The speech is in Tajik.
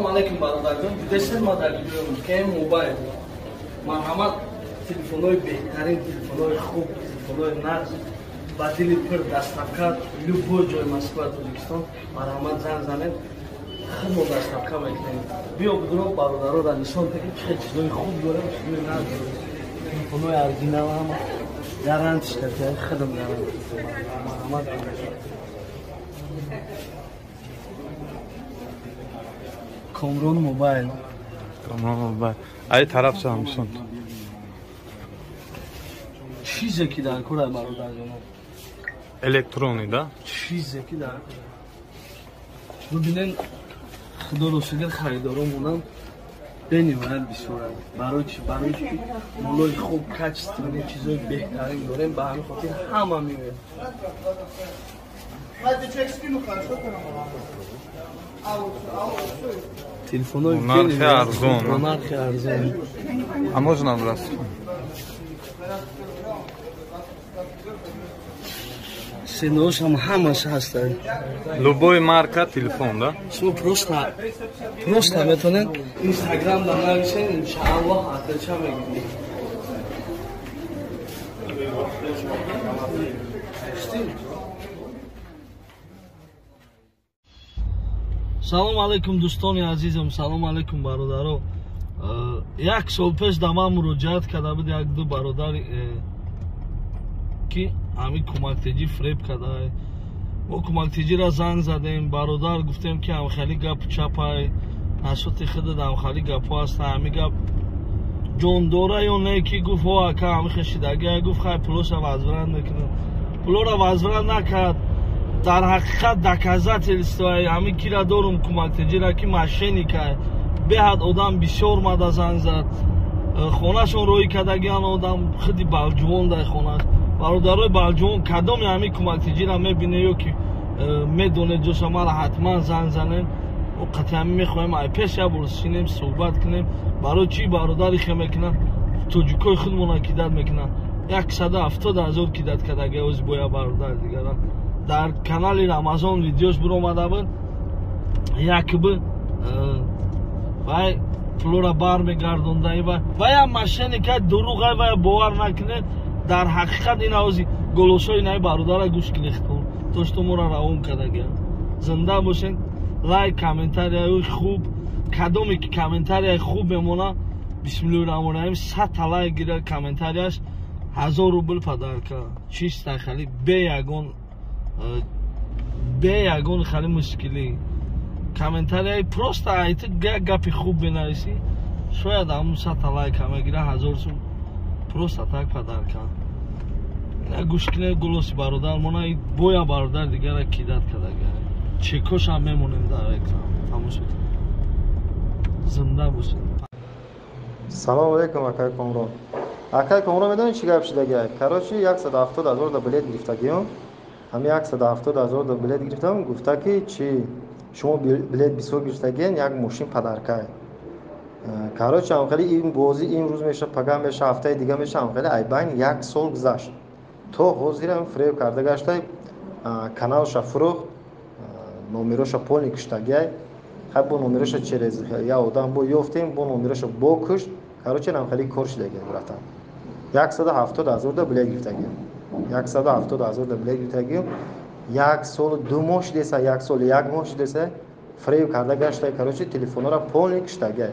Алейкум, бародарҷон, дидесен ма дар видео КМ Мобайл. Марҳамат, телефонҳои беҳтарин, телефонҳои хуб, телефонҳои нағз, ба дили пур, доставка любой ҷои Москва, Тоҷикистон. Марҳамат, занг занед, худмо доставка мекунем. Биё, бидуро бародароро нишон диҳем, чӣ чизҳои хуб дорем, чизҳои нағз дорем, телефонҳои оригинал, ҳама гарантиш карда, худам гарант. Марҳамат, Комрон Мобайл. Комрон Мобайл. Ай тараф Самсунг. Чизе ки дар кор, бародарҷоно. Электронӣ, да? Чизе ки дар кор. Бибинен, худоро шукр, харидоро монам бениҳоят бисёранд. Барои чи? Барои ки молои хуб, качественный, чизои беҳтарин дорем, ба ҳамин хотир ҳама меояд. Телефонҳои нархи арзон. Нархи арзон. А можно брать? Ценаошам ҳамаш ҳастанд. Любой марка телефон, да? Шумо просто метавонед Инстаграм да нависен, иншааллоҳ, отвеча мегиред. Салом алейкум, дӯстони азизам, салом алейкум, бародаро. Як сол пеш да ман муроҷиат карда буд як ду бародар, ки ҳамин кӯмактеҷӣ фреб карда. Мо кӯмактеҷиро занг задем, бародар, гуфтем, ки ҳамхели гап чапай, нашоти худат ҳамхели гапҳо ҳаста, ҳамин гап ҷондора ё не? Ки гуфт: «О, ака, ҳамин хешидагия». Гуфт: «Хай, пулоша возврат мекунам». Пулоро возврат накард. Дар ҳақиқат доказательство ҳамин кира дорум, кӯмактеҷира, ки мошенникай. Беҳад одам бисёр мада занг зад, хонашон роҳӣ кардагиан, одам худи Балҷувон дар хонаш. Бародарои Балҷувон, кадоме ҳамин кӯмактеҷира мебине ё ки медонед ҷоша, мара ҳатман занг занем. Қатъи ҳамин мехоҳем ай пеш як бор шинем, суҳбат кунем, барои чӣ бародари хе мекунанд, тоҷикои худмона кидать мекунанд. 170 000 кидать кардаги ози боя бародари дигара. Дар канали Рамазон видеош биромада буд, якби вай пулора бармегардонда. Ваям мошенника, дурӯғай, вая бовар накунед. Дар ҳақиқат ин авози голосои наи бародара гӯш кунед, то что моро равон кардагиам. Зинда бошед. Лайк, комментарияи хуб, кадоме ки комментарияи хуб мемона, бисмиллоҳи раҳмони раҳим, 100-та лайк гира комментарияш, 1000 рубл подарка. Чиста хали, бе ягон хали мушкилӣ. Комментарияи просто айти як гапи хуб бинависӣ, шояд ҳамун 100-та лайка мегира, 1000 сум просто так подарка. Ина гӯш кунед голоси бародар мона, боя бародар дигара кидать кардага. Чекошам мемонем дар экран, тамошо кунед. Зинда бошед. Салому алейкум, акай Комрон. Акай Комрон, медонӣ чӣ гап шудагиай? Короче, 170 000 да билет гирифтагиём. Ҳами 170 000 да билет гирифтам, гуфта, ки чи шумо билет бисёр гирифтагиен, як мошин подаркай. Короче, ҳамхели ин бозӣ имрӯз меша, пага меша, ҳафтаи дига меша, ҳамхели айбайн як сол гузашт. То ҳозирам фреб карда гаштай, каналша фурӯхт, номероша полный куштагиай. Хай, бо номероша через я одам бо ёфтем, бо номероша бо кушт. Короче, ҳамхели кор шудагиай, братан. 170 000 да билет гирифтагиам. 170 000 да билет гирифтагиам. Як солу 2 моҳ шудеса, як солу як моҳ шудеса, фреб карда гаштай. Короче, телефонора полный куштагиай.